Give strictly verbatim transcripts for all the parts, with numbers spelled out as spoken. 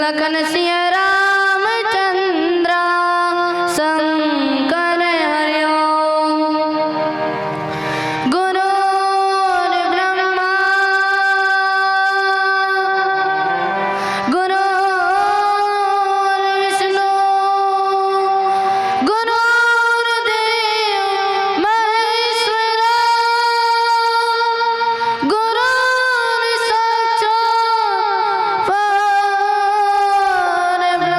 लखन सिया रामचंद्र शंकर हरि ओम। गुरुर्ब्रह्मा गुरुर्विष्णु गुरुर्देव महेश्वर गुरुर्साक्षात् परब्रह्म।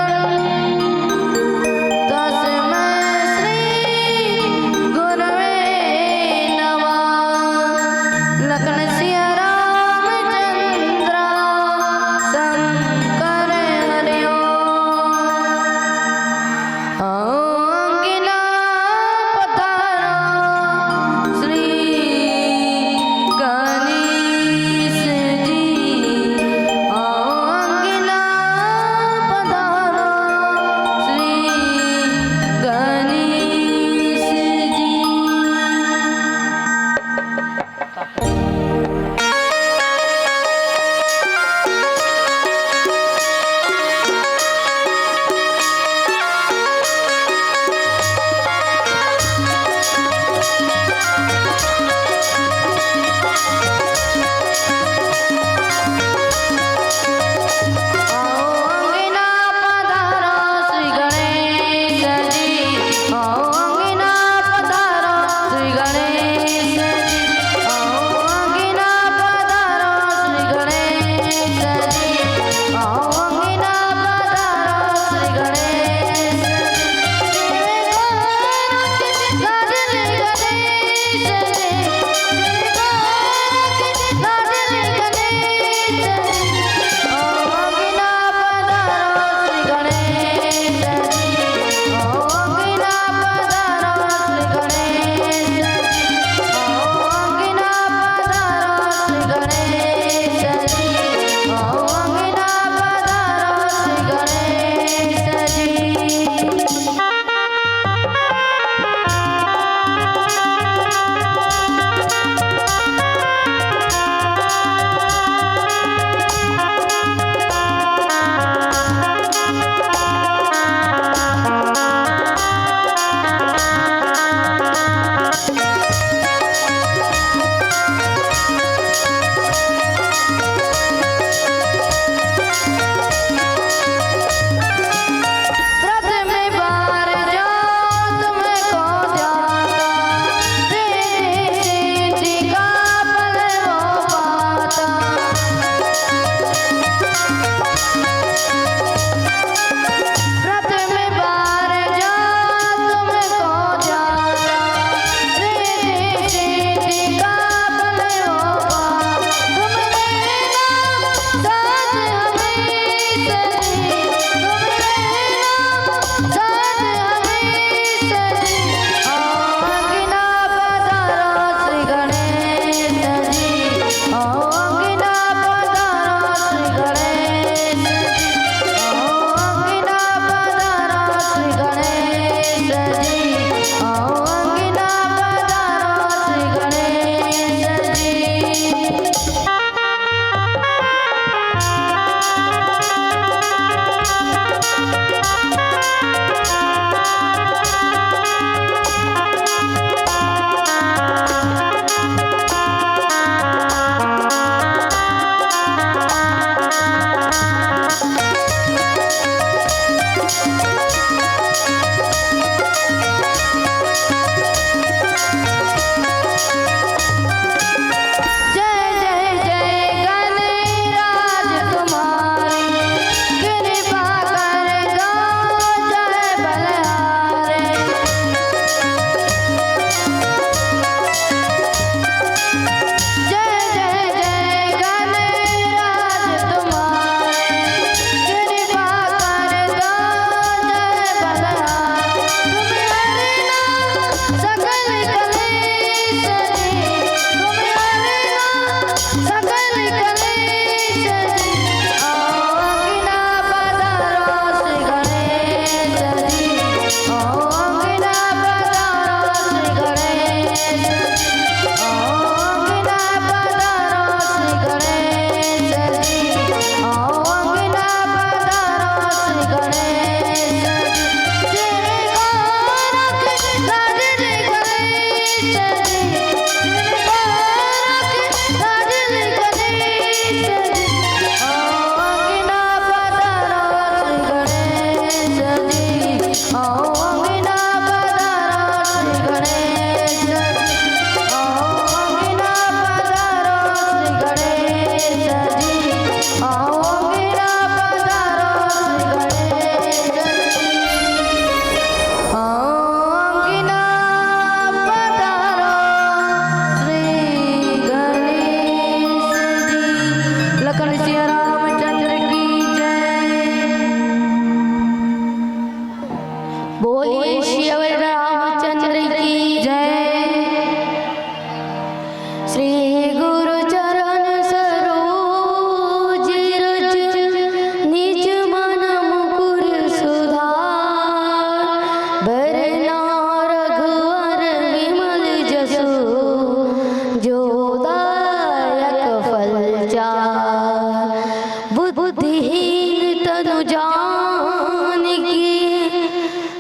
बुद्धिहीन तनु जान की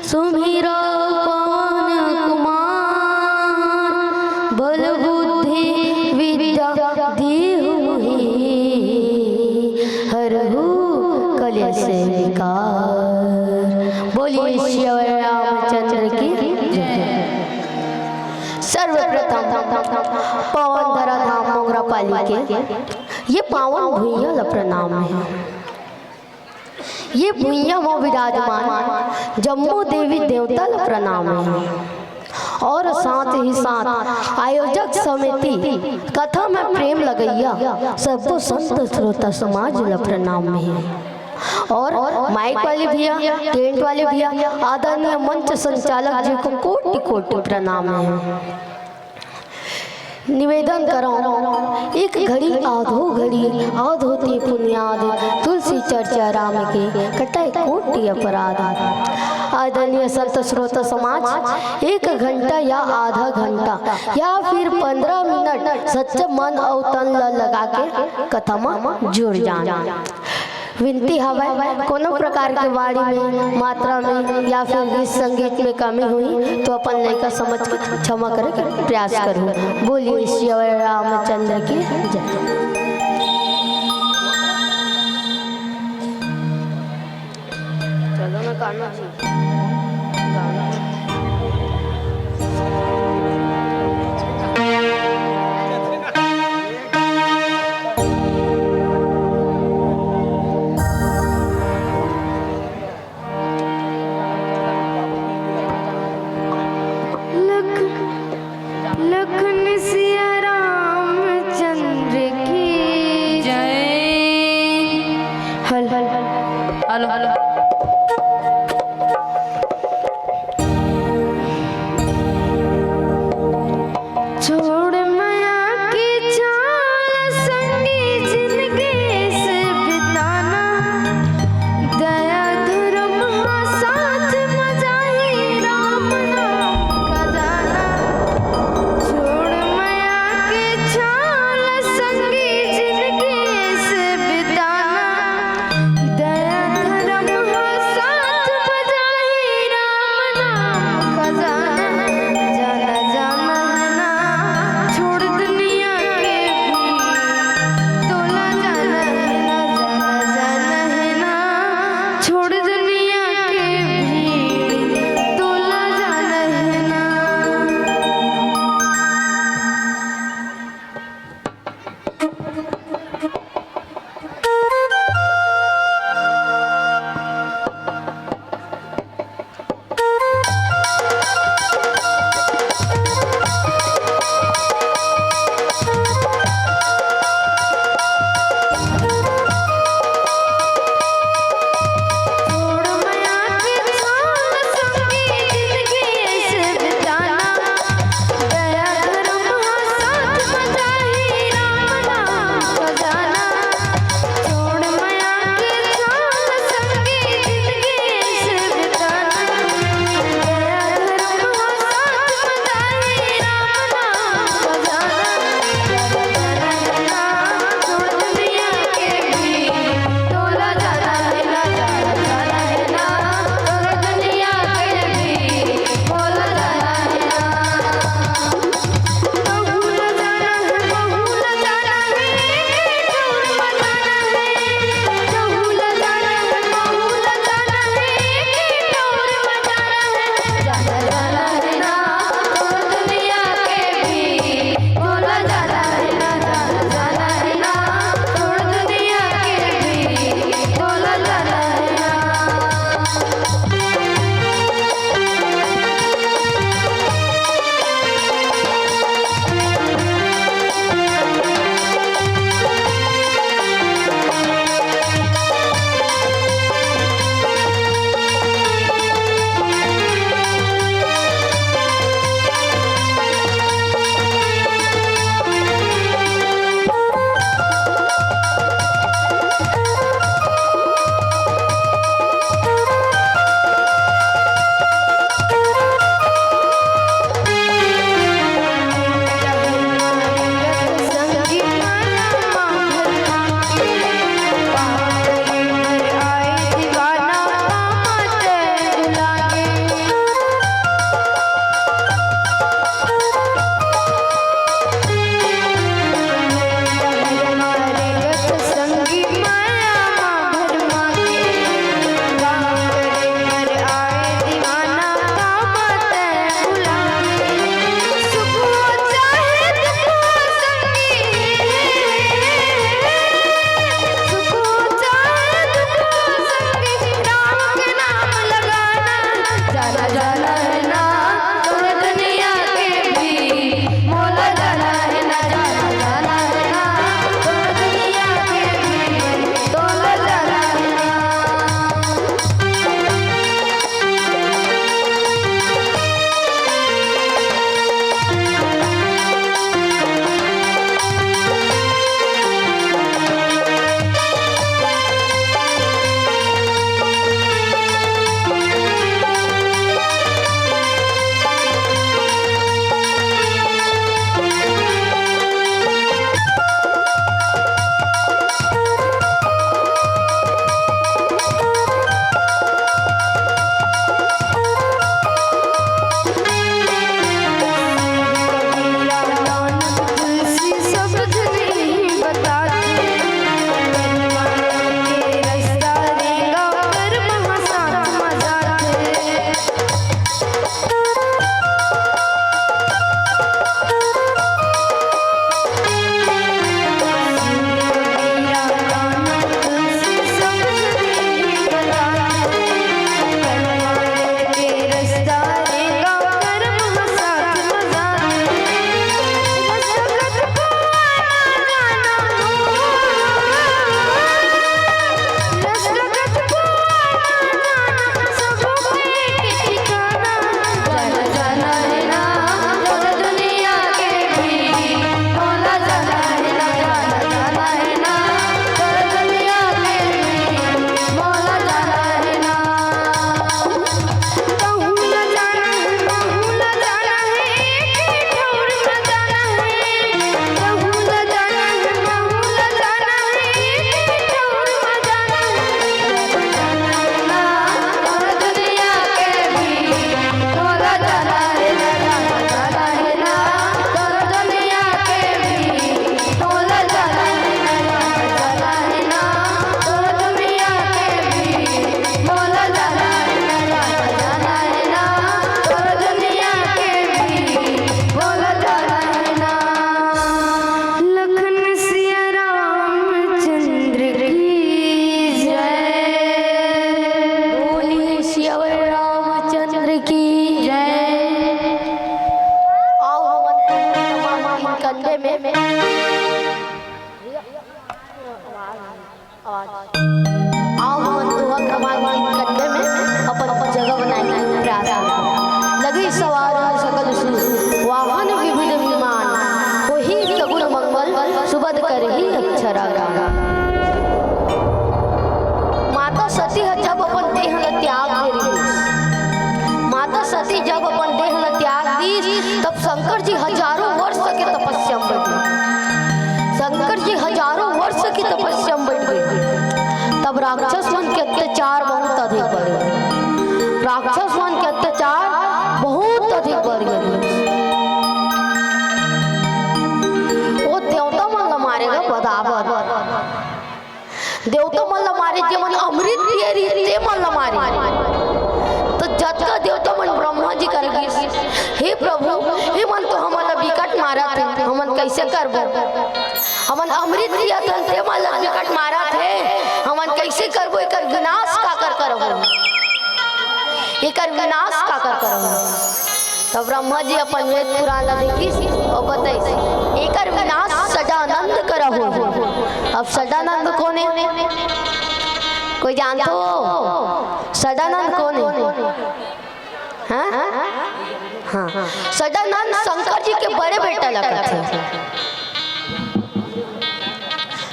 सुमिरौ पवन कुमार। बल बुद्धि विद्या दीहु मोहि हरहु कलेस विकार। बोलिए श्री रामचंद्र की जय। सर्वप्रथम पवन धरा धाम मोंगरापाली के ये पावन भुइयां ला प्रणाम हे। ये भुइयां म विराजमान जम्मो देवी देवता ला प्रणाम हे। और साथ ही साथ आयोजक समिति, कथा में प्रेम लगइया सब्बो संत श्रोता समाज ला प्रणाम हे। और माइक वाले भैया, टेंट वाले भैया, आदरणीय मंच संचालक जी को कोटि कोटि प्रणाम हे। निवेदन करौं, एक घड़ी आधो घड़ी, आधो ते पुनियाद, तुलसी चर्चा राम के, कटै कोटि अपराध। आदरणीय संत श्रोता समाज, एक घंटा या आधा घंटा या फिर पंद्रह मिनट सच्चे मन अउ तन ल लगा के कथा म जुड़ जान। विनती हवय, कोनो प्रकार के वाणी में, मात्रा में या फिर गीत संगीत में कमी होही तो अपन लइका समझ के क्षमा करे के प्रयास करहू। बोलिए श्री रामचंद्र की जय। चलो ना कान्हा जी। लख-, लखन सिया रामचंद्र की जय। हल, हल, हल। छोड़ मया के चाल संगी जिनगी से बिताना, दया धर्म हा साथ मजा ही राम नाम का जाना। छोड़ मया के चाल संगी जिनगी से बिताना, दया धर्म आवाज। आओ हमन दोहा क्रमांक तीन कट्टे में अपन जगह बनाए के प्रयास करबो। लगी सवार सकल सुर, वाहन विविध विमान, होही सगुन मंगल, सुबद करही अक्षरा गान। माता सती ह जब अपन देह ल त्याग दे रिहिस, माता सती जब अपन देह ल त्याग दीस, तब शंकर जी हजारों वर्ष के तपस्या में बैठ गए। शंकर जी हजारों वर्ष की तपस्या में बैठ गए। तब राक्षस मन के अत्याचार बहुत अधिक बढ़ गए। राक्षस मन के अत्याचार बहुत अधिक बढ़ गए। वो देवता मन ला मारे गा बराबर। देवता मन ला मारे, जे मन अमृत पिए रहिस, ते मन ला मारे। तो जतका देवता मन ब्रह्मा जी कर गिस, "हे प्रभु, हे मन तो हमन ला बिकट मारत हे, हमन कैसे करबो? हमन अमृत पियत हन, ते मन ला बिकट मारत हे, हमन कैसे करबो? एकर विनाश काकर करहूँ, एकर विनाश काकर करहूँ?" तब ब्रह्मा जी अपन वेद पुराण ला देखिस अउ बताइस, "एकर विनाश सदानंद करहु।" अब सदानंद कोन हे? कोई जानथो? सदानंद कोन हे? हाँ? हाँ। सदानंद शंकर जी के बड़े बेटा लगत हे।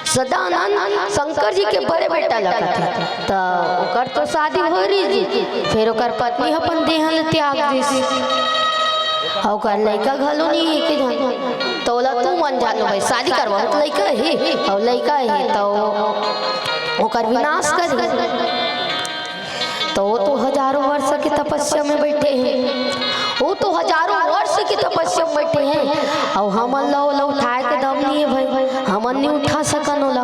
सदानंद शंकर जी के बड़े बेटा लगत हे, त ओकर तो शादी हो रही जी, फिर ओकर पत्नी अपन देह ल त्याग दिस, अउ ओकर लइका घलो नहीं हे के जान, त ओला तू मन जानो भाई, शादी करवा, त लइका हे, अउ लइका हे, त ओकर विनाश कर दे। तो वो तो हजारों वर्ष की तपस्या में बैठे हैं, वो तो हजारों वर्ष की तपस्या में बैठे हैं। अउ हमन ला ओला उठाए के दम नहीं है भाई, हमन नहीं उठा सकन ओला।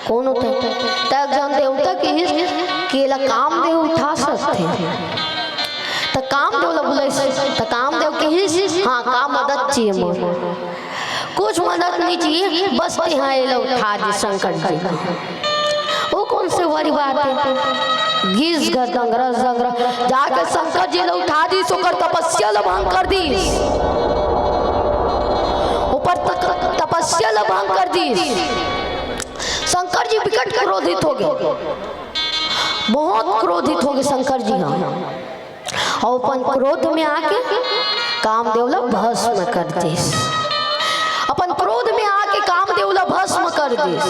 कोन उठे? त एक झन देवता किहिस कि एला कामदेव उठा सकथे। त कामदेव ला बुलाइस, त कामदेव किहिस, "हाँ, का मदद चाहिए मोर?" कुछ मदद नहीं चाहिए, बस तेहा एला उठा दे शंकर जी। वो कौन से वाली बात है? गिस घर दंगरा दंगरा जाके शंकर जी ला उठा दीस, ओकर तपस्या ला भंग कर दीस, ओकर तक-, तपस्या ला भंग कर दीस। शंकर जी विकट क्रोधित हो गए, बहुत क्रोधित हो गए शंकर जी। हाँ, अउ अपन क्रोध में आके कामदेव ला भस्म कर दिस। अपन क्रोध में आके कामदेव ला भस्म कर दिस।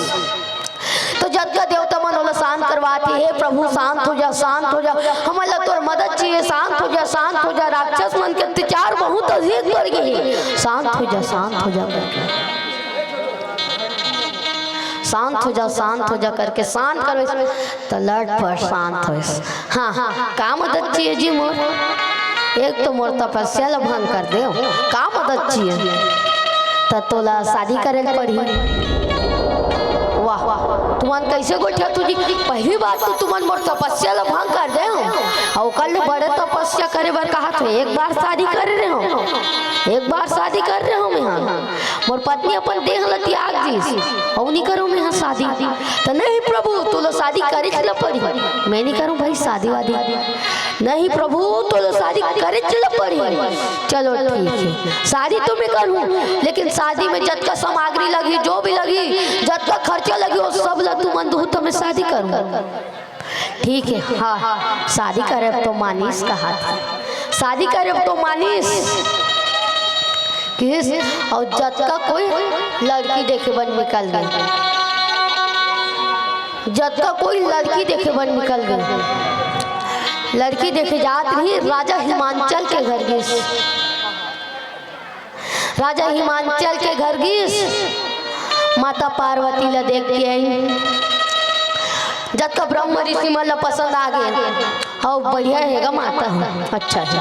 तो जतका देवता मन ओला शांत करवात हे, "हे प्रभु, शांत हो जा, शांत हो जा, हमन ला तोर मदद चाहिए, शांत हो जा, शांत हो जा, राक्षस मन के अत्याचार बहुत अधिक बढ़ गए हे, शांत हो जा, शांत हो जा," करके, "शांत हो जा, शांत हो जा," करके शांत करवाइस, त लट पर शांत होइस। हाँ, हाँ, का मदद चाहिए जी मोर? एक तो मोर तपस्या ल भंग कर देव, का मदद चाहिए? त तोला शादी करे ल पड़ही। वाह, तुमन कैसे गोठियाथो जी? पहली बात तो तुमन मोर तपस्या ल भंग कर देव, अउ ओकर ले बड़े तपस्या करे बर कहाथो, एक बार शादी करे रहे हो, एक बार शादी करे रहे हो मैं, हाँ। मोर पत्नी अपन देह ल त्याग दिस, अउ नी करो मैं हा शादी। त नहीं प्रभु, तोला शादी करेच ल पड़ही। मैं नी करूँ भाई शादी वादी। नहीं प्रभु, तोला शादी करेच ल पड़ही। चलो ठीक है, शादी तो मैं करूँ, लेकिन शादी में जतका सामग्री लगही, जो भी लगही, जतका खर्चा लगही, वो सब ला तुमन दूहू त मैं शादी करूँ। ठीक है, हाँ, शादी करे तो मानिस कहाथे, शादी करे तो मानिस किहिस, अउ जतका कोई लड़की देखे बर निकल गे, जतका कोई लड़की देखे बर निकल गे, लड़की देखे जात रही, राजा हिमांचल के घर गिस। राजा हिमांचल के घर गिस, माता पार्वती ला देख के आइन। जतका ब्रह्म ऋषि मन ला पसंद आ गे, "हव, बढ़िया हे गा माता, अच्छा हे।"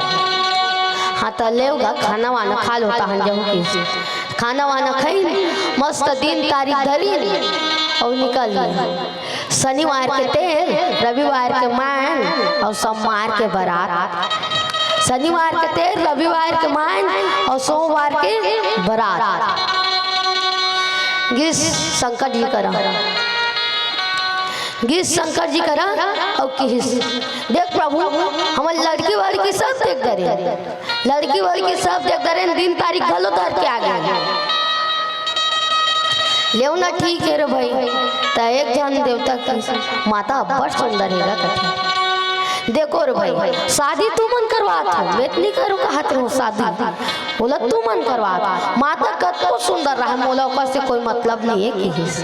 हाँ, त लेव गा, खाना वाना खा लो, तहन जाहू के। खाना वाना खाइन, मस्त दिन तारीख धरिन, अउ निकल गे। शनिवार के तेल, रविवार के मायन अउ सोमवार के बरात। शनिवार के तेल, रविवार के मायन अउ सोमवार के बरात। गिस शंकर जी करा, गिस शंकर जी करा अउ किहिस, "देख प्रभु, हमर लड़की वड़की सब देख डरे।" लड़की वड़की सब देख डरेन, दिन तारीख घलो धर के आ गे। लेव ना, ठीक हे रे भाई। त एक झन देवता के माता अब्बड़ सुंदर हे गा कथे। देखो रे भाई, शादी तुमन करवात हो, मैं त नइ करूँ कहत रहूँ शादी, बोला तुमन करवात हो। माता कतको सुंदर रहय, मोला ओकर से कोई मतलब नइ हे किहिस।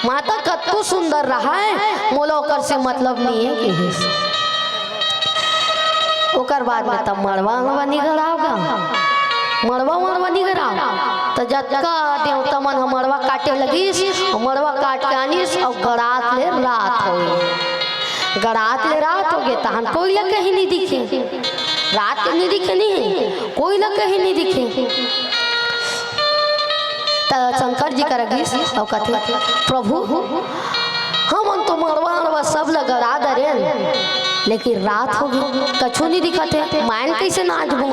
माता कतको सुंदर रहय, मोला ओकर से मतलब नइ हे किहिस। ओकर बाद में तब मड़वा उड़वा निगराव गा, मड़वा उड़वा निगराव। त जतका देवता मन ह मड़वा काटे लगिस, अउ मड़वा काट के आनिस, अउ गड़ात ले रात होगे। गड़ात ले रात होगे, तहन कोई ला कहीं नइ दिखे, रात के नइ दिखे, नइ हे, कोई ला कहीं नइ दिखे। त शंकर जी करा गिस अउ कथे, प्रभु, हमन तो मड़वा अड़वा सब ल गड़ा डरेन, लेकिन रात होगे, कछु नइ दिखत हे, मायन कइसे नाचबो?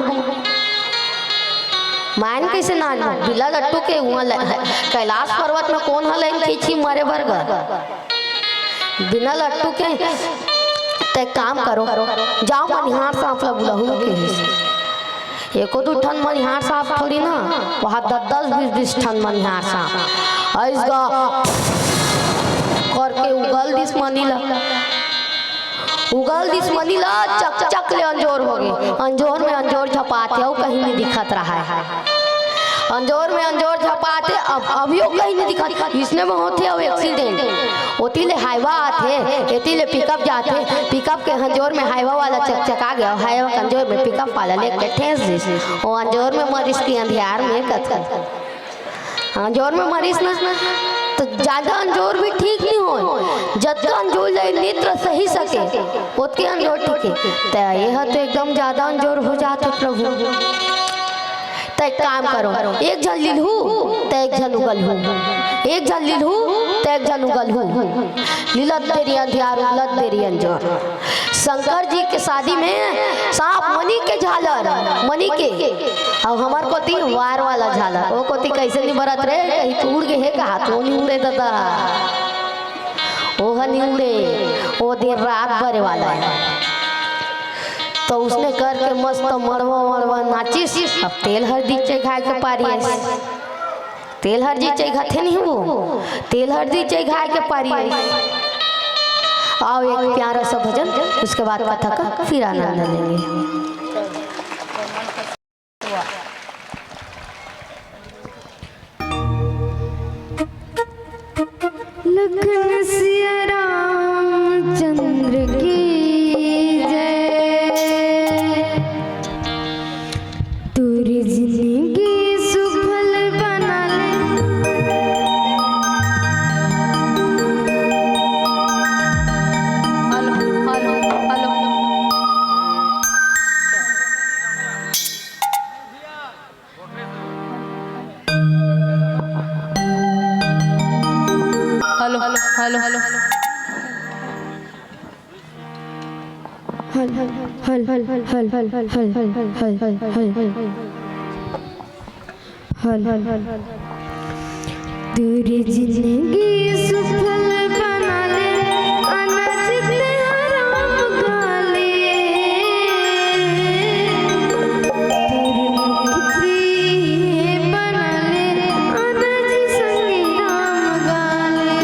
मायन कइसे नाचबो? बिना लट्टू के उहाँ ल-, कैलाश पर्वत में कोन ह लाइन खींची मरे बर गा? बिना लट्टू के। त एक काम करो, जाव मनिहार सांप ला बुलाहू किहिस। एको दू ठन मनिहार सांप थोड़ी ना, वहाँ दस दस बीस बीस ठन मनिहार सांप। अइस गा करके उगल दिस मनी ला। उगल दिस मनी ला, चक चक ले अंजोर होगे। अंजोर में अंजोर झपात हे, अउ कहीं नइ दिखत रहय। अंजोर में अंजोर झपात हे, अब अभियो कहीं नइ दिखत। इसने में होथे अउ accident। ओती ले हाईवा आथे, एती ले पिकअप जाथे, पिकअप के अंजोर में हाईवा वाला चकचका गे, हाईवा के अंजोर में पिकअप वाला लेके ठेस दिस। ओ अंजोर में मरिस कि अंधियार में कथे। अंजोर में मरिस ना, त जादा अंजोर भी ठीक नइ होय। जतका अंजोर ले नेत्र सही सके, ओतके अंजोर ठीक हे। त ये ह तो एकदम जादा अंजोर हो जात हे प्रभु। त एक काम करो, एक झन लिलहू, त एक झन उगलहू, एक झन लिलहू, त एक झन उगलहू। लिलत देरी अंधियार, उगलत देरी अंजोर। शंकर जी के शादी में सांप मनी के झालर, मनी के, अउ हमर कोती वार वाला झालर। ओ कोती कइसे नइ बरत रे, कहीं तो उड़ गे हे कहा, तो नइ उड़े ददा, ओ ह नइ उड़े, ओ दिन रात बरे वाला हे। त उसने करके मस्त मड़वा मड़वा नाचिस। अब तेल हरदी चघाय के पारी आइस। तेल हरदी चघाथे नहीं वो, तेल हरदी चघाय के पारी आइस। आओ एक प्यारा सा भजन, उसके बाद कथा का फिर आनंद लेंगे। लखन सिया रामचंद्र की जय। तोर जिंदगी सुफल बना ले। Hello, hello, hello. Hello, hello, hello. हल, हल, हल। तोर जिंदगी सुफल बना ले, अनाज ते हराम खा ले। तोर मुख प्रिय बना ले, अनाज संग राम गा ले।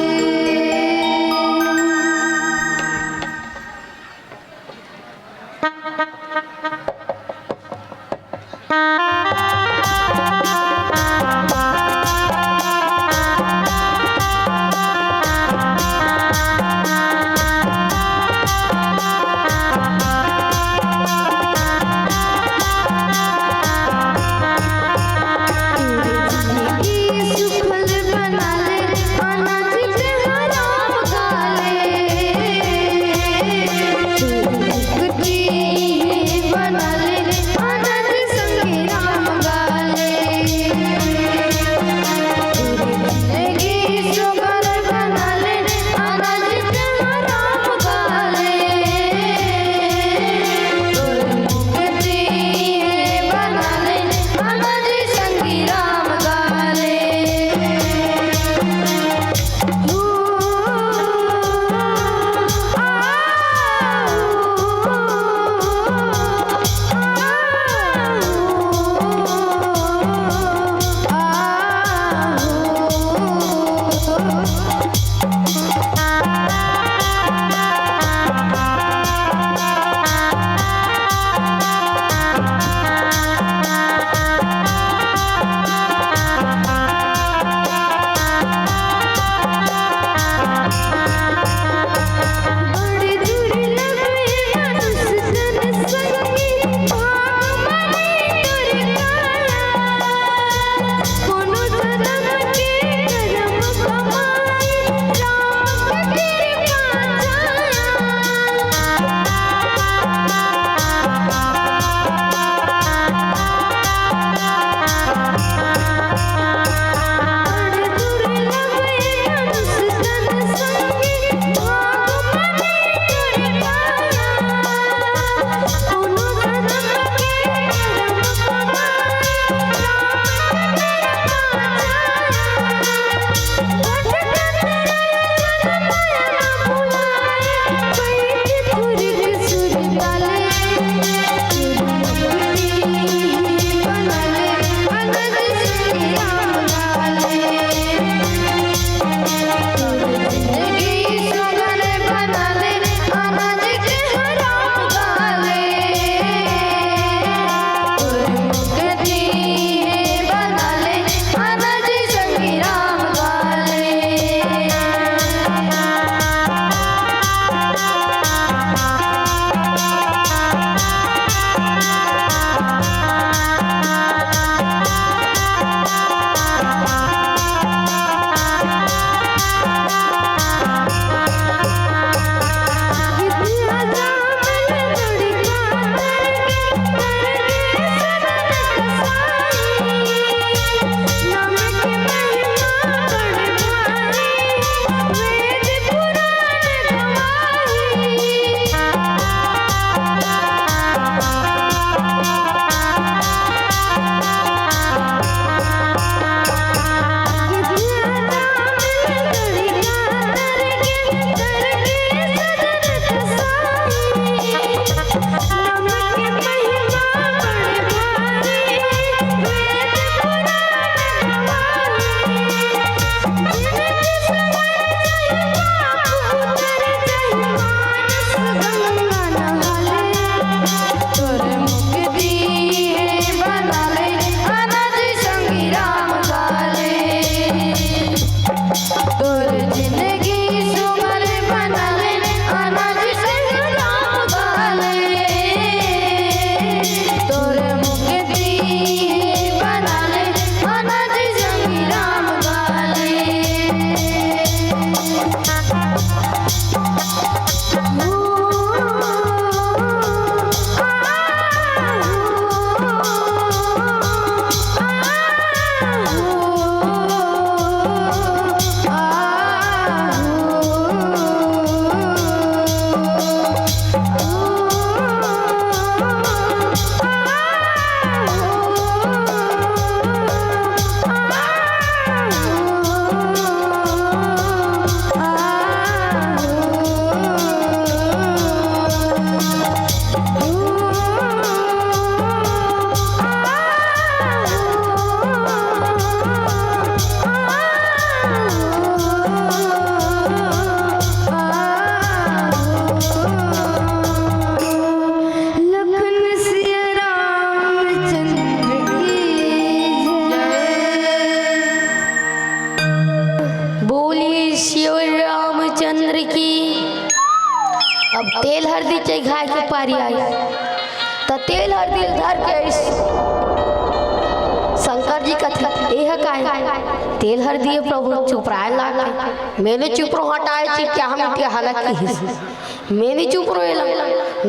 चंद्र की। अब तेल हरदी चघाए के पारी आइस, त तेल हरदी धर के आइस। शंकर जी कथे, "एह काय? तेल हरदी हे प्रभु, चुपराए लागथे।" "मैं नइ चुपरों, हटाए छी, क्या हम इनके हालत की हिस? मैं नइ चुपरों एला।"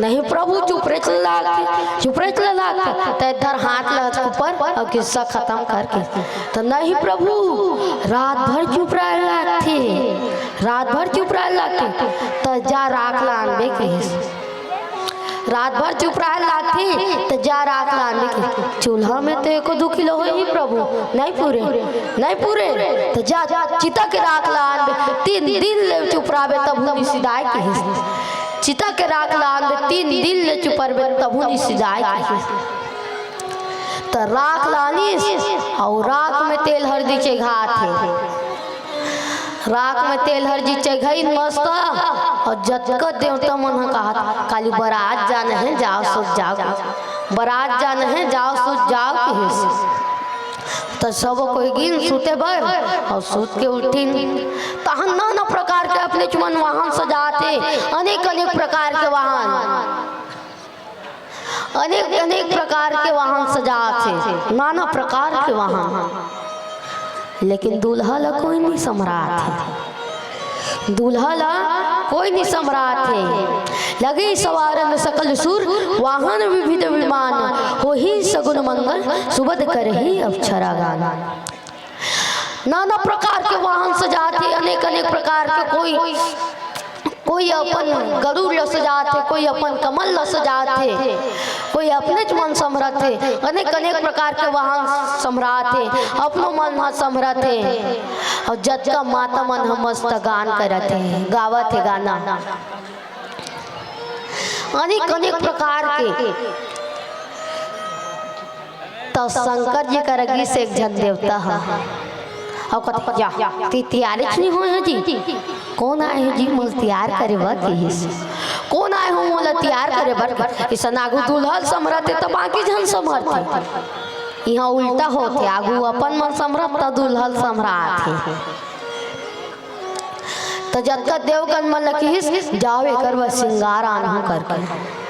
"नहीं प्रभु, चुपरेच ल लागथे, चुपरेच ल लागथे।" त धर हाथ ल ऊपर अउ किस्सा खतम करके, त "नहीं प्रभु, रात भर चुपराए लागथे।" रात भर चुपराए लागथे, त जा राख ला आनबे कहिस। रात भर चुपराए लागथे, त जा राख ला आनबे कहिस। चूल्हा में तो एको दू किलो होही प्रभु, नहीं पूरे, नहीं पूरे। त जा चिता के राख ला आनबे, तीन दिन ले चुपराबे तभू नइ सिजाय कहिस। चिता के राख ला आनबे, तीन दिन ले चुपरबे तभू नइ सिजाय कहिस। त राख लानिस अउ राख में तेल हरदी चघात हे। राख में तेल हरदी चघाइन मस्त, अउ जतका देवता मन ह कहत, "काली बरात जाना हे, जाव सुत जाव, बरात जाना हे, जाव सुत जाव," कहिस। त सब कोई गिन सुते बर अउ सुत के उठिन। तहन नाना प्रकार के अपने चमन वाहन सजात हे, अनेक अनेक प्रकार के वाहन। अनेक अनेक प्रकार के वाहन सजात हे, नाना प्रकार के वाहन, लेकिन दूल्हा ला कोई नइ समरात हे। दूल्हा ला कोई नइ समरात हे। लगे सवारन सकल सुर, वाहन विविध विमान, होही सगुन मंगल, सुबद करही अक्षरा गान। नाना प्रकार के वाहन सजात हे, अनेक अनेक प्रकार के, कोई कोई अपन गरुड़ ल सजात हे, कोई अपन कमल ल सजात हे, कोई अपनेच मन समरत हे, अनेक अनेक प्रकार के वाहन समरात हे, अपनो मन ह समरत हे। अउ जतका माता मन ह मस्त गान करत हे, गावत हे गाना, अनेक अनेक प्रकार के। त शंकर जी करा गिस एक झन देवता ह, अउ कथे, "या, ते तियारेच नइ होय हो जी? कोन आय हो जी मोला तियार करे बर?" कहिस। "कोन आय हो मोला तियार करे बर?" अइसन आगू दूल्हा ल समरत हे, त बाकी झन समरथे। इहाँ उल्टा होथे, आगू अपन मन समरत, त दूल्हा ल समरात हे। त जतका देवगन मन ल किहिस, "जाव एकर बर सिंगार आनहूँ," करके।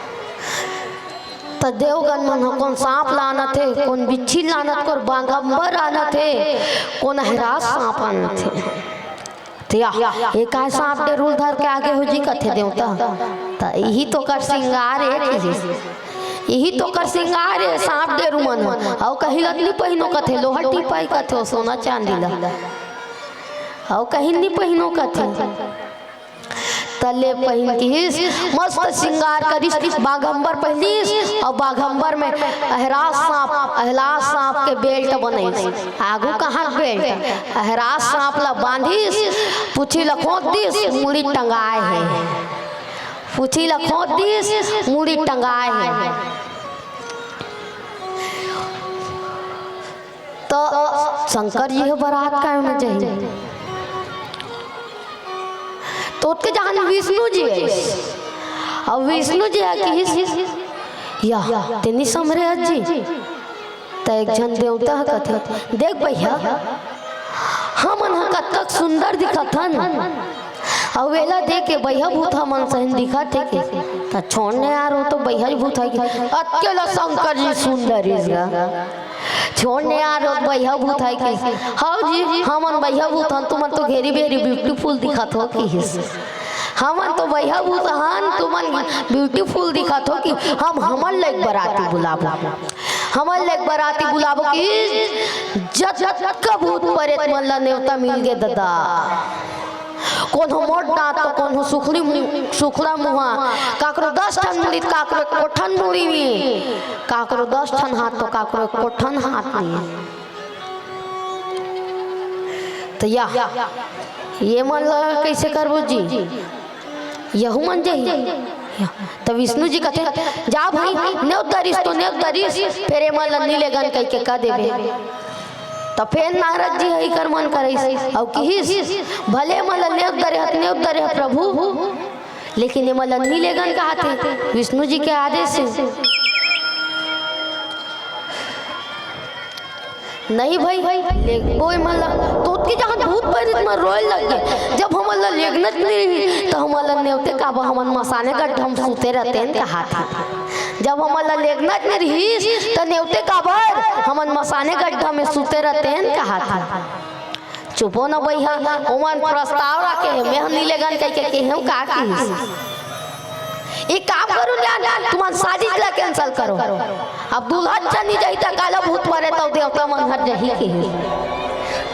त देवगन मन ह कोन सांप लानत हे, कोन बिच्छी लानत, कोन बाघंबर आनत हे, कोन अहरास सांप आनत हे। त या, "ए काय सांप डेरू ल धर के आगे हो जी?" कथे देवता। त इही तो कर सिंगार ए किहिस, इही तो कर सिंगार ए सांप डेरू मन ह। अउ कहीं ल नइ पहिनो कथे, लोहा टीपाई कथे, ओ सोना चांदी ल। अउ कहीं नइ पहिनो कथे। त ले पहिन किहिस, मस्त सिंगार करिस, बाघंबर पहिनिस, अउ बाघंबर में अहरास सांप, अहलास सांप के बेल्ट बनइस। आगू कहाँ के बेल्ट? अहरास सांप ला बांधिस, पूछी ला खोंच दिस, मुड़ी टंगाए हे। पूछी ला खोंच दिस, मुड़ी टंगाए हे। त शंकर जी ह बरात काय म जाही? त ओतके जहान विष्णु जी आइस। अउ विष्णु जी ह किहिस, "या, ते नइ समरे हस जी?" त एक झन देवता ह कथे, "देख भइया, हमन ह कतक सुंदर दिखत हन, अउ एला देख के बइहा भूत हमन सहिन दिखत हे के?" त छोड़ न यार, ओ तो बइहा भूत हे के। अतके ला शंकर जी सुन डरिस गा। छोड़ न यार, ओ बइहा भूत हे के। "हव जी, हमन बइहा भूत हन, तुमन तो very very beautiful दिखत हो," किहिस। "हमन तो बइहा भूत हन, तुमन beautiful दिखत हो कि हम, हमन ल एक बराती बुलाबो, हमन ल एक बराती बुलाबो कि जतका भूत परेत मन ल नेवता मिल गे ददा।" कोनो मोट दांत तो कोनो सुखड़ी मु-, सुखड़ा मुहा, काकरो दस ठन मुड़ी, काकरो एको ठन मुड़ी नइ, काकरो दस ठन हाथ तो काकरो एको ठन हाथ नइ। त या, ये मन ला कइसे करबो जी? यहू मन जाही। या, त विष्णु जी कथे, "जा भाई, नेवत दरिस तो नेवत दरिस, फेर ये मन ला नइ लेगन कहिके कह देबे।" त फेर नारद जी ह इकर मन करइस, अउ किहिस, "भले ये मन ला नेवत दरे हत, नेवत दरे हत प्रभु, लेकिन ये मन ला नइ लेगन," कहत हे, विष्णु जी के आदेश हे। "नहीं भाई, लेगबो ये मन ला।" त ओतके जहाँ भूत प्रेत मन रोए लग गे, जब हमन ला लेगनच नइ रहिस, त हमन ला नेवते काबर, हमन मसाने गड्ढा म सूते रहतेन कहाथे। जब हमन ला लेगनच नइ रहिस, त नेवते काबर, हमन मसाने गड्ढा म सूते रहतेन कहाथे। चुप हो न बइहा, ओमन प्रस्ताव राखे हे, मेंह नइ लेगन कहिके केहेंव का किहिस? एक काम करो न यार, तुमन शादी ला cancel करो। अब दूल्हा अच्छा नइ जाही त काला भूत प्रेत अउ देवता मन हर जाही किहिस।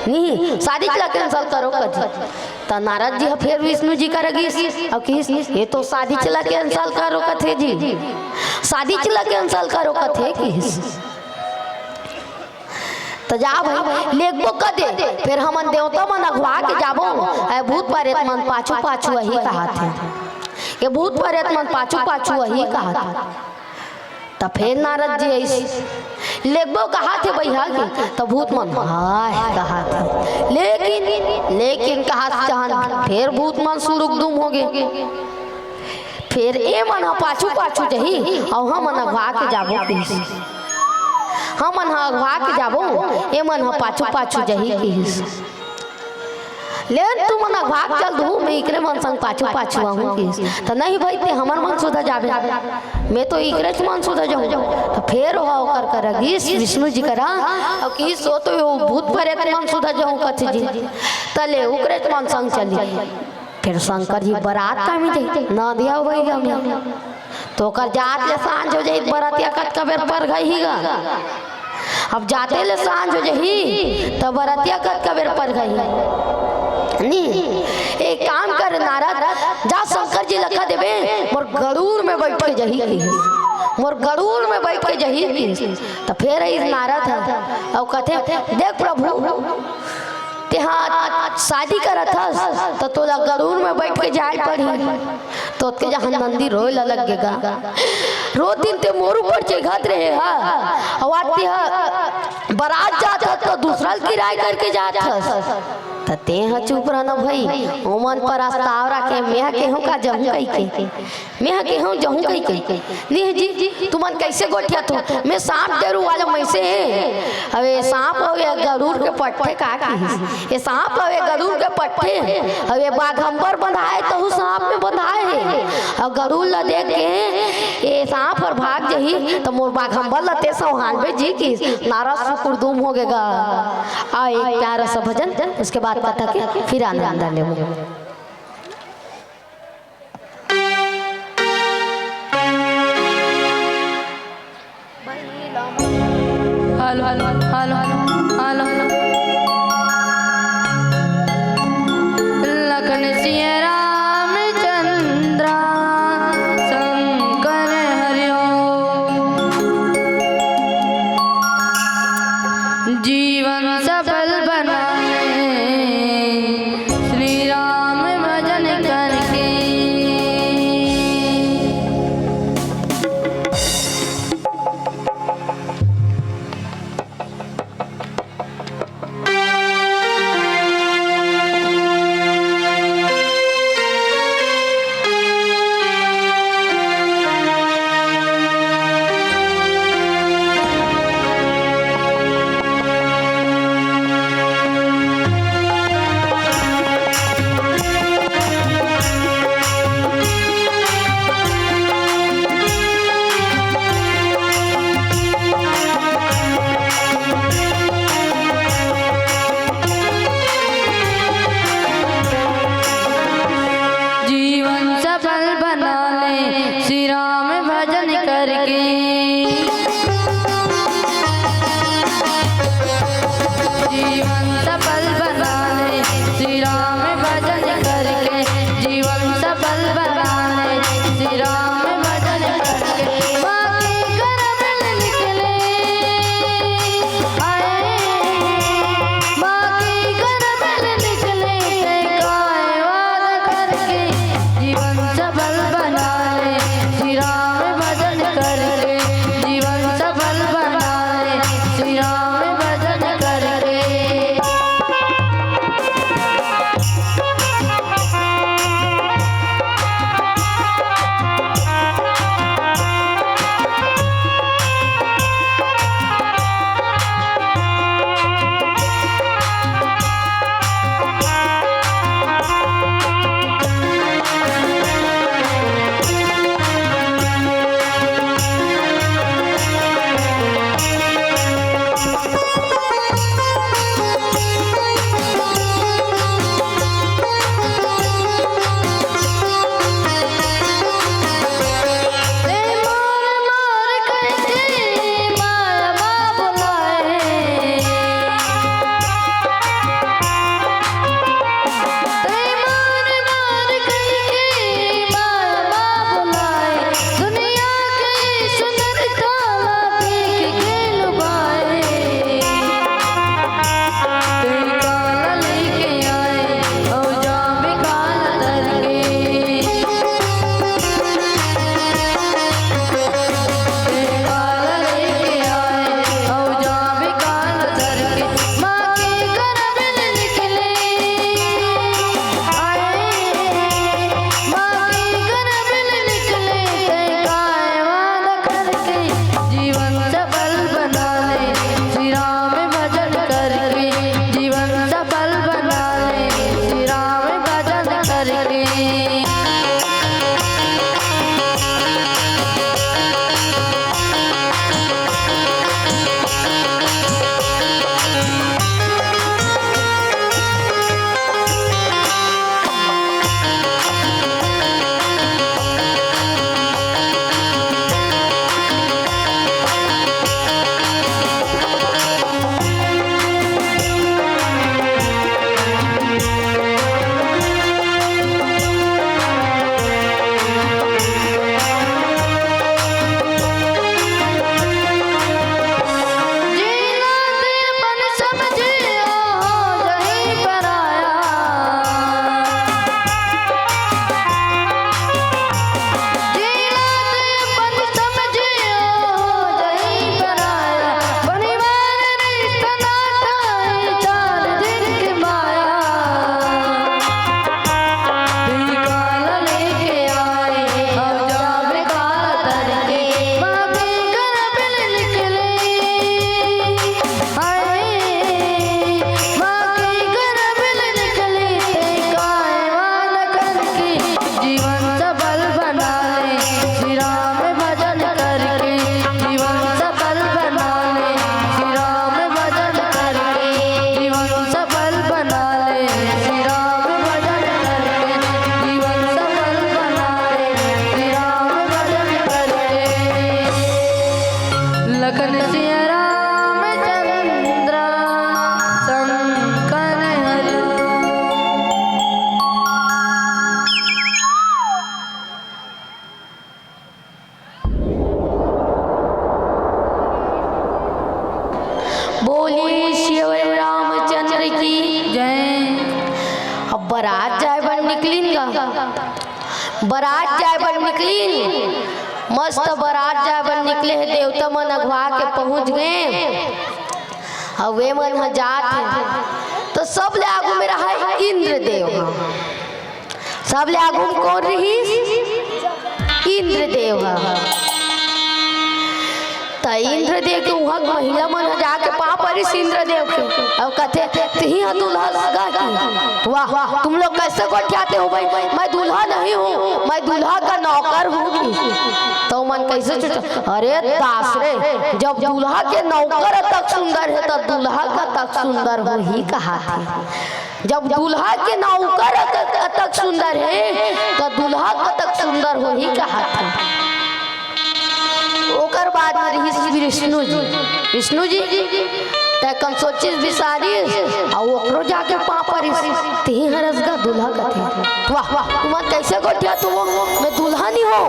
नहीं, शादी ला cancel करो कथे। त नारद जी ह फेर विष्णु जी करा गिस अउ किहिस, "ये तो शादी ला cancel करो कथे जी, शादी ला cancel करो कथे," किहिस। "त जा भई, लेगबो कदे, फेर हमन देवता मन अघवा के जाबो, ए भूत प्रेत मन पाछू पाछू आही कहाथे, ये भूत प्रेत मन पाछू पाछू आही कहाथे।" त फेर नारद जी आइस, "लेगबो कहाथे बइहा के?" त भूत मन, "हाय," कहाथे। "लेकिन, लेकिन," कहाथे, जहान फेर भूत मन सुड़ुक दुम हो गे। "फेर ए मन ह पाछू पाछू जाही अउ हमन अघवा के जाबो," किहिस। "हमन ह अघवा के जाबो, ए मन ह पाछू पाछू जाही," किहिस। "ले तुमन अघवा के चल दू, मैं इकरे मन संग पाछू पाछू आहूं," किहिस। "त नहीं भई, ते हमर मन सुधा जाबे, मैं तो इकरेच मन सुधा जाहूं।" त फेर ओहा ओकर करा गिस विष्णु जी करा अउ किहिस, "ओ तो ये भूत प्रेत मन सुधा जाहूं कथे जी, त ले उकरेच मन संग चली।" फेर शंकर जी बरात का में जाही, नदिया बही गा में। त ओकर जात ले सांझ हो जाही, बरतिया कतका बेर परघाही गा। अब जाते ले सांझ हो जाही, त बरतिया कतका बेर परघाही। नी, एक काम कर नारद, जा शंकर जी ला कह देबे, मोर गरुड़ में बइठ के जाही किहिस, मोर गरुड़ में बइठ के जाही किहिस। त फेर आइस नारद ह, अउ कथे, "देख प्रभु, तेहा आज शादी करत हस, त तोला गरुड़ में बइठ के जाय पड़ही।" त ओतके जहान नंदी रोए ला लग गे गा। "रोज दिन ते मोर ऊपर चघत रहे हा, अउ आज तेहा बरात जात हस त दूसरा ल किराय करके जात हस। त तेहा चुप रह न भई, ओमन प्रस्ताव राखे, मेंह केहूं का जाहूं कहिके।" मेंह केहूं जाहूं कहिके। "नहीं जी, तुमन कइसे गोठियाथो? मैं सांप गरुड़ वाला मइसे हे। अबे सांप अउ ये गरुड़ के पट्ठे का किहिस? ये सांप अउ ये गरुड़ के पट्ठे। अउ ये बाघंबर बंधाय, तहू सांप में बंधाय हे। अउ गरुड़ ला देख के ये सांप हर भाग जाही, त मोर बाघंबर ला ते संभालबे जी," किहिस। नारद सुकुरदुम हो गे गा। अउ एक प्यारा सा भजन, उसके बाद कथा के फिर आनंद लेबो। Hello, hello, hello, hello, hello. Lakhan Siya Ramchandra Shankar Hariom. जीवन सफल बनाए श्री राम बरात जाए बर निकलिन। मस्त बरात जाए बर निकले हे, देवता मन अगवा के पहुंच गए। अउ वे मन ह जात हे, तो सबले आगू में रहा इंद्रदेव ह। सबले आगू में कोन रिहिस? इंद्रदेव ह। त इंद्रदेव के उहाँ के महिला मन ह जाके पाँव परिस इंद्रदेव के, अउ कथे, "तिही ह दूल्हा लगा कि?" "वाह, तुम लोग कैसे गोठियाते हो भाई? मैं दूल्हा नहीं हूँ, मैं दूल्हा का नौकर हूँ।" तो मन कैसे सोचा, "अरे दास रे, जब दूल्हा के नौकर तक सुंदर हे, त दूल्हा का तक सुंदर होही कहाथे।" जब दूल्हा के नौकर तक सुंदर हे, त दूल्हा का तक सुंदर होही कहाथे। ओकर बाद में रिहिस विष्णु जी। विष्णु जी, तैं कन सोचिस बिसारिस, अउ ओकरो जाके पाँव परिस, "तिही हरस गा दूल्हा," कथे। "वाह, वाह, तुमन कैसे गोठियाथो? मैं दूल्हा नहीं हूँ,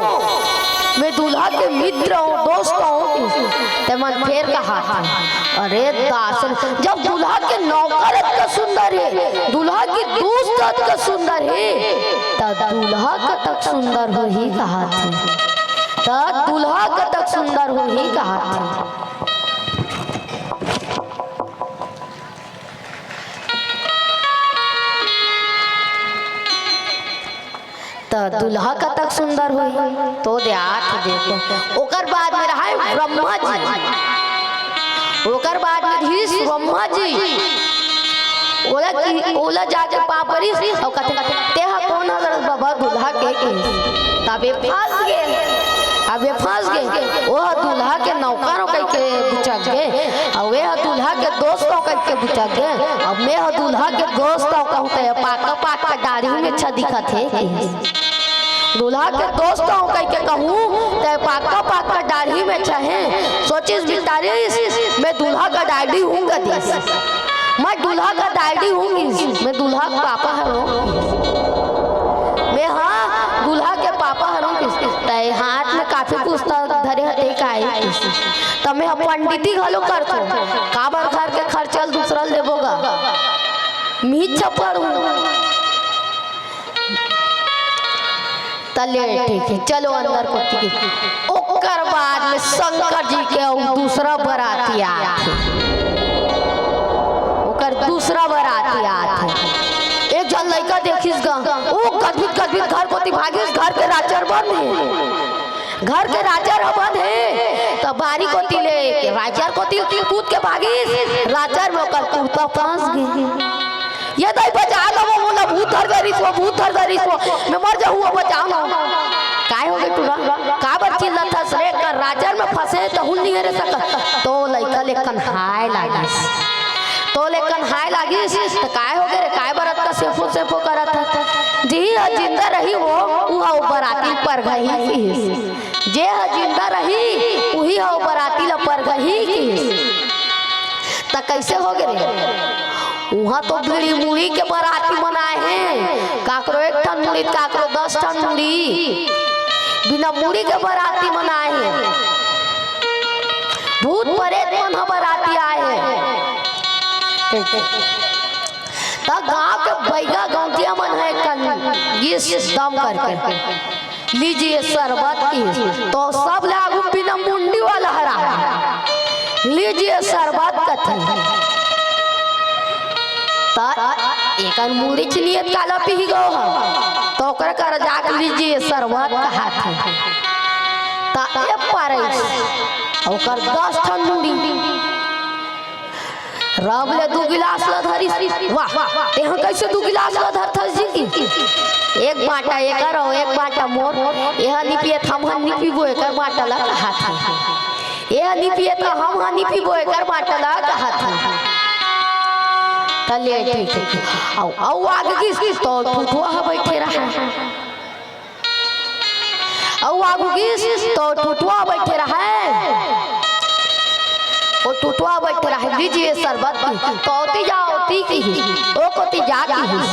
मैं दूल्हा के मित्र हूँ, दोस्त हूँ।" तैं मन फेर कहा, "अरे दास, जब दूल्हा के नौकर अतका सुंदर हे, दूल्हा के दोस्त अतका सुंदर हे, त दूल्हा कतक सुंदर होही कहाथे, त दूल्हा कतक सुंदर होही कहाथे।" त दूल्हा कतक सुंदर होही, तो दे आत हे देखो। ओकर बाद में रहा ब्रह्मा जी, ओकर बाद में रिहिस ब्रह्मा जी। ओला कि, ओला जाके पाँव परिस, अउ कथे, "तेहा कोन हरस बाबा दूल्हा के?" तबे फंस गे, अबे फंस गे। ओ ह दूल्हा के नौकर हो कहिके बुचक गे, अउ ए ह दूल्हा के दोस्त हो कहिके बुचक गे। अब मैं ह दूल्हा के दोस्त हो कहूँ, त ए पाका पाका दाढ़ी में अच्छा दिखत हे। दूल्हा के दोस्त हो कहिके कहूँ, त ए पाका पाका दाढ़ी में अच्छा हे। सोचिस बिचारिस, "मैं दूल्हा का दाढ़ी हूँ," कहिस। "मैं दूल्हा का दाढ़ी हूँ," कहिस। "मैं दूल्हा का पापा हरों," कहिस। "मैं, हाँ, दूल्हा के पापा हरों," कहिस। त ए हाथ में काफी कुछ त धरे हते काय, कहिस। "त मैं ह पंडिती घलो करथों, काबर घर के खर्चा ल दूसरा ल देबो गा, मिहिच पढ़ूँ।" त ले ठीक हे, चलो अंदर कोती के। ओकर बाद में शंकर जी के अउ दूसरा बराती आथे। ओकर दूसरा बराती आथे। एक झन लइका देखिस गा, ओ गदबित गदबित घर कोती भागिस, घर के राचर बंद हे। घर के राचर ह बंद हे, त बारी कोती ले के राचर कोती कूद के भागिस, राचर में ओकर कुर्ता फंस गे। "ये दाई बचा लो, वो मोला भूत धर धरिस वो, भूत धर धरिस वो, मैं मर जाहूँ, वो बचाओ ना।" "काय होगे टूरा? काबर चिल्लाथस रे? कर राचर में फंसे, तहूँ ल नइ हेरे सकत।" तो लइका ले कन्हाय लागिस। तो ले कन्हाय लागिस, त "काय होगे रे? काय बर अतका सेफो सेफो करत हस?" "जिही ह जिंदा रही वो, उहा ओ बराती ल परघाही," कहिस। "जे ह जिंदा रही, उही ह ओ बराती ल परघाही," कहिस। त कइसे होगे रे? उहाँ तो बीड़ी मुड़ी के बराती मन आए हे, काकरो एक ठन मुड़ी, काकरो दस ठन मुड़ी, बिना मुड़ी के बराती मन आए हे, भूत परेत मन ह बराती आए हे। त गांव के बइगा गौंटिया मन ह एक कन गिस दम करके, "लीजिए शरबत," कहिस। तो सबले आगू बिना मुंडी वाला हरा हे, "लीजिए शरबत," कथे। त एकर मुड़ी च नइ हे त काला पीही गो ह, त ओकर करा जाके "लीजिए शरबत" कहाथे। त ए परइस, ओकर दस ठन मुड़ी। रब ले दू गिलास ल धरिस। "वाह, तेहा कइसे दू गिलास ल धरथस जी?" कि "एक बांटा एकर अउ एक बांटा मोर, एहा नइ पिए त हमन नइ पीबो, एकर बांटा ल," कहाथे। "एहा नइ पिए त हमन नइ पीबो, एकर बांटा ल," कहाथे। त ले ठीक हे। अउ, अउ आगे गिस तो ठुठुआ ह बइठे रहय। अउ आगू गिस तो ठुठुआ बइठे रहय। ओ ठुठुआ बइठे रहय, "लीजिए शरबत," कहिस। तो ओती जा, ओती कहिस, ओ कोती जा कहिस।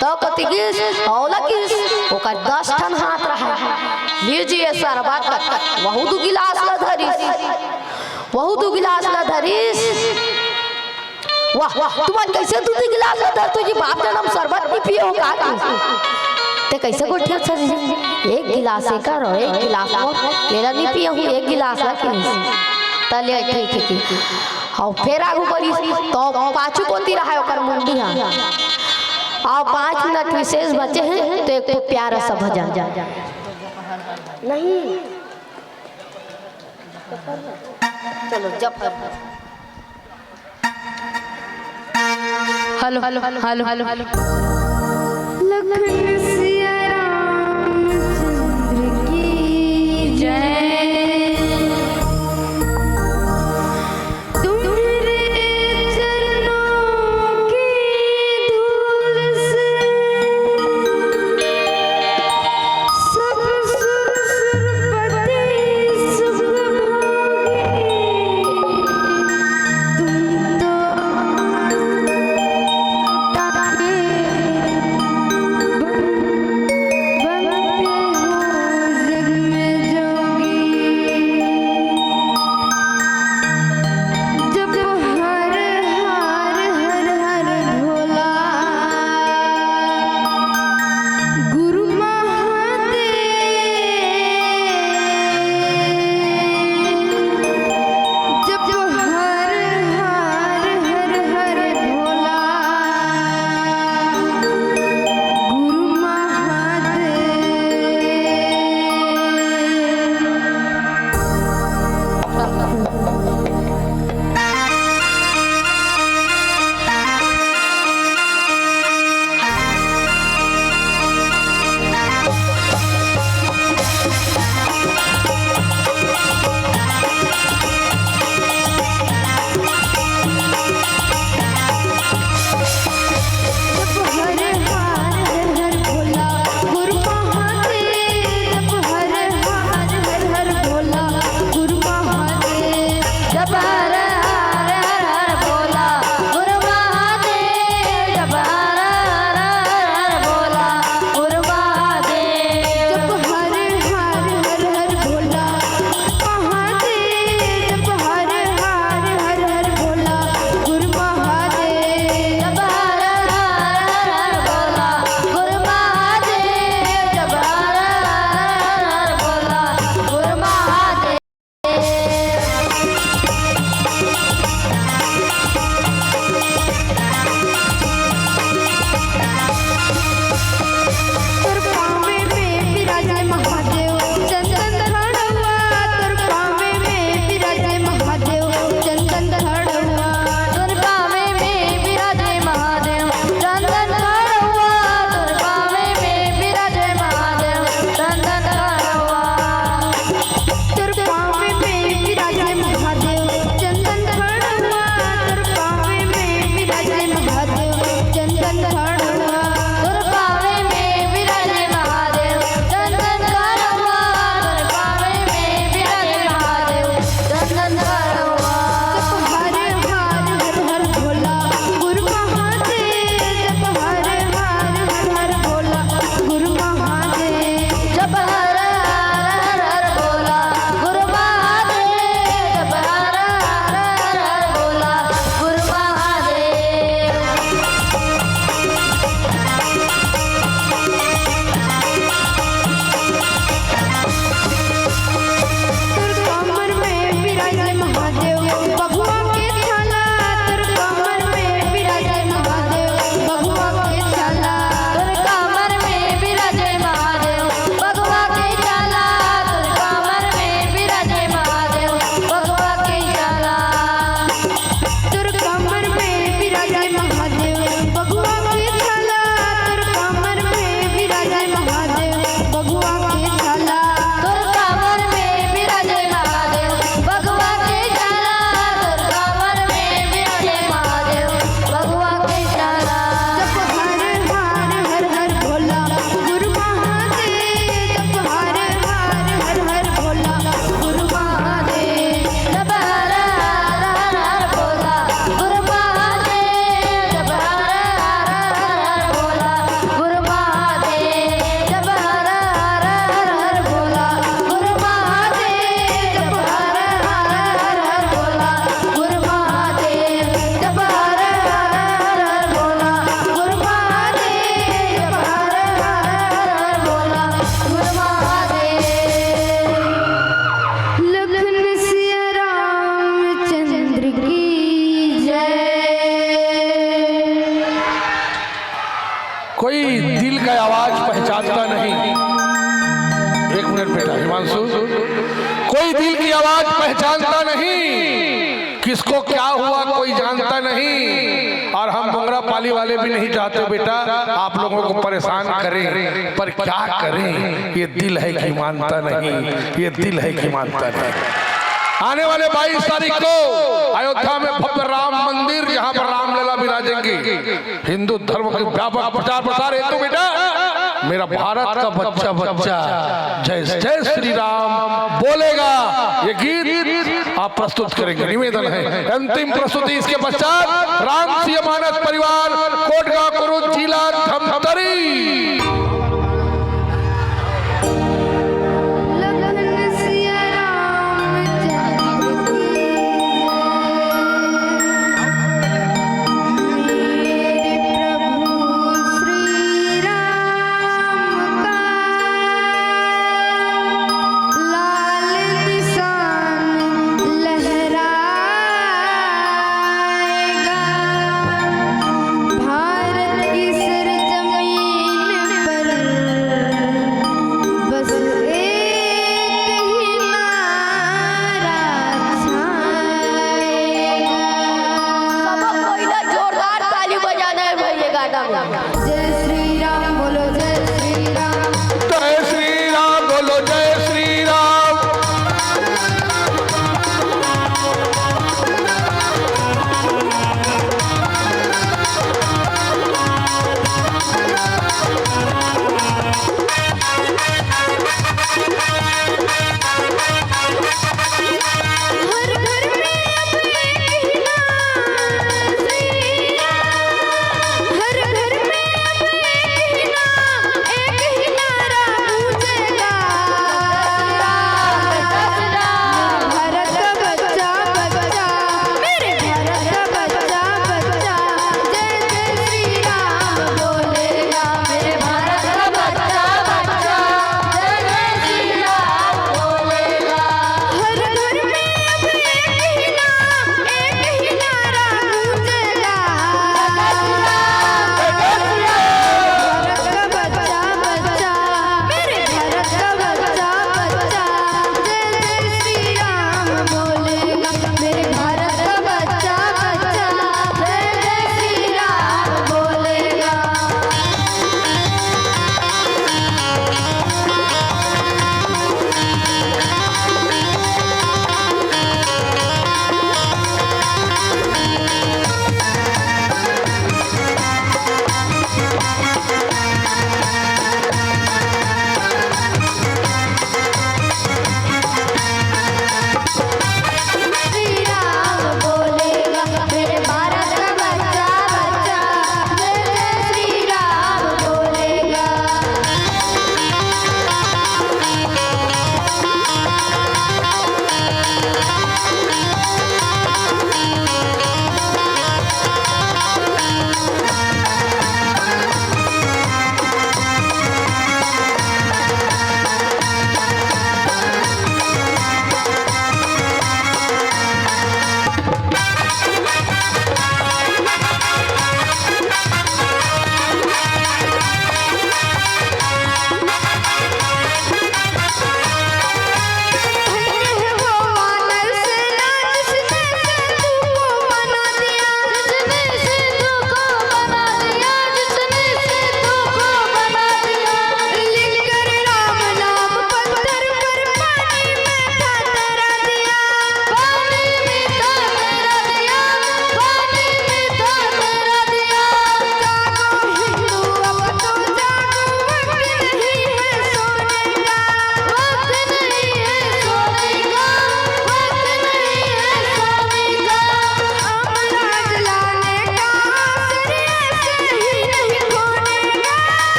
तो कोती गिस, ओला कहिस, ओकर दस ठन हाथ रहय। "लीजिए शरबत," कहिस। वहू दू गिलास ल धरिस, वहू दू गिलास ल धरिस। "वाह, तुमन कइसे दू दू गिलास ल धरथो जी? बाप जनम शरबत नइ पिए हो का?" कहिस। ते कइसे गोठियाथस जी? एक गिलास एकर अउ एक गिलास मोर, एला नइ पियहूं, एक गिलास ला कहिस। त ले ठीक हे, ठीक हे। अउ फेर आगू बढ़िस, त पाछू कोती रहय ओकर मुंडी ह। अउ पाँच मिनट विशेष बचे हे, त एक ठो प्यारा सा भजन। नहीं। चलो, जब hello, hello, hello, hello, hello. Lakhan Siya Ramchandra की जय। तुम्हरे चरणों की धूल से सब सुर सुरपति सुख भोगी। तुम तो आनंद के बेटा हिमांशु, कोई दिल की आवाज पहचानता नहीं, किसको क्या हुआ कोई जानता नहीं। और हम मोंगरा पाली वाले भी नहीं चाहते बेटा आप लोगों को परेशान करें, पर क्या करें, ये दिल है कि मानता नहीं, ये दिल है कि मानता नहीं। आने वाले बाईस तारीख को अयोध्या में भव्य राम मंदिर, जहां पर रामलला विराजेंगी, हिंदू धर्म के व्यापक प्रचार प्रसार हेतु बेटा मेरा भारत का बच्चा बच्चा जय जय श्री राम बोलेगा, ये गीत आप प्रस्तुत करेंगे। निवेदन है, अंतिम प्रस्तुति, इसके पश्चात राम सिया मानस परिवार कोटगा कुरुद जिला धमतरी। लखन सिया रामचंद्र की जय। मेरे प्रभु श्री राम का लाल निशान लहराएगा। भारत की सरजमीन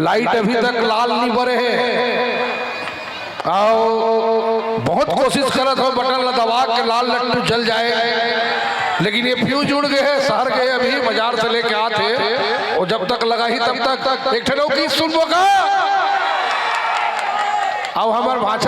लाइट अभी तक लाल नहीं बरे हे। अउ बहुत कोशिश करत हो बटन ला दबा के लाल लट्टू जल जाए, लेकिन ये फ्यूज उड़ गए हे। शहर गए अभी बाजार से लेके आत हे, वो जब तक लगाही तब तक। एक ठन अउ गीत सुनबो का? अब हमर भाषा